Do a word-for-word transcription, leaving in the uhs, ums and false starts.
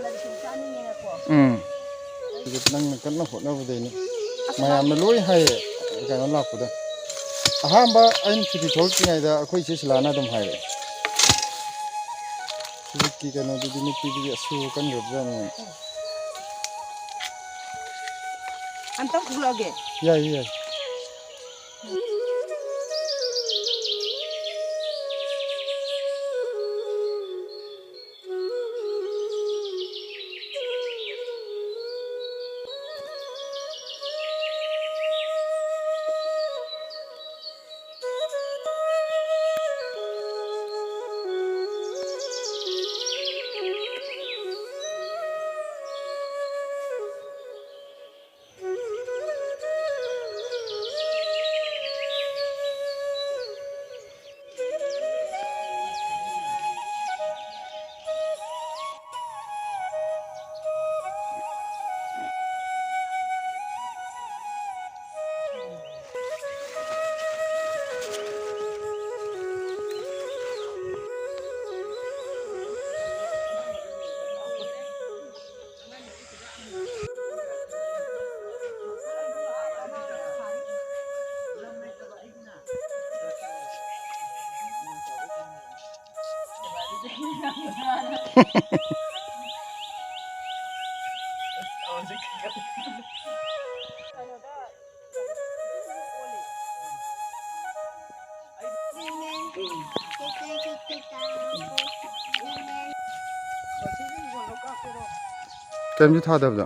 ꯂꯥꯏꯔꯤꯛꯁꯨ ꯆꯥꯅꯤꯡꯉꯦꯅꯀꯣ꯫ ꯎꯝ꯫ ꯍꯧꯖꯤꯛ ꯅꯪꯅ ꯀꯟꯅ ꯍꯣꯠꯅꯕꯗꯩꯅꯦ꯫ ꯑꯁ, ꯃꯌꯥꯝꯅ ꯂꯣꯏ ꯍꯥꯏꯌꯦ, ꯀꯩꯅꯣ ꯂꯥꯛꯄꯗ꯫ ꯑꯍꯥꯟꯕ ꯑꯩꯅ ꯁꯨꯇꯤ ꯊꯣꯛꯂꯛꯇ꯭ꯔꯤꯉꯩꯗ ꯑꯩꯈꯣꯏ ꯏꯆꯦ ꯁꯤꯂꯥꯅ ꯑꯗꯨꯝ ꯍꯥꯏꯔꯛꯑꯦ꯫ ꯍꯧꯖꯤꯛꯀꯤ ꯀꯩꯅꯣꯗꯨꯗꯤ ꯅꯨꯄꯤꯗꯨꯗꯤ ꯑꯁꯨ ꯀꯟꯈ꯭ꯔꯕꯖꯥꯠꯅꯤ꯫ ꯑꯝꯇꯪ ꯈꯨꯛꯂꯛꯑꯒꯦ꯫ ꯌꯥꯏꯌꯦ, ꯌꯥꯏꯌꯦ꯫ ꯀꯩꯝꯁꯨ ꯊꯥꯗꯕꯗꯣ꯫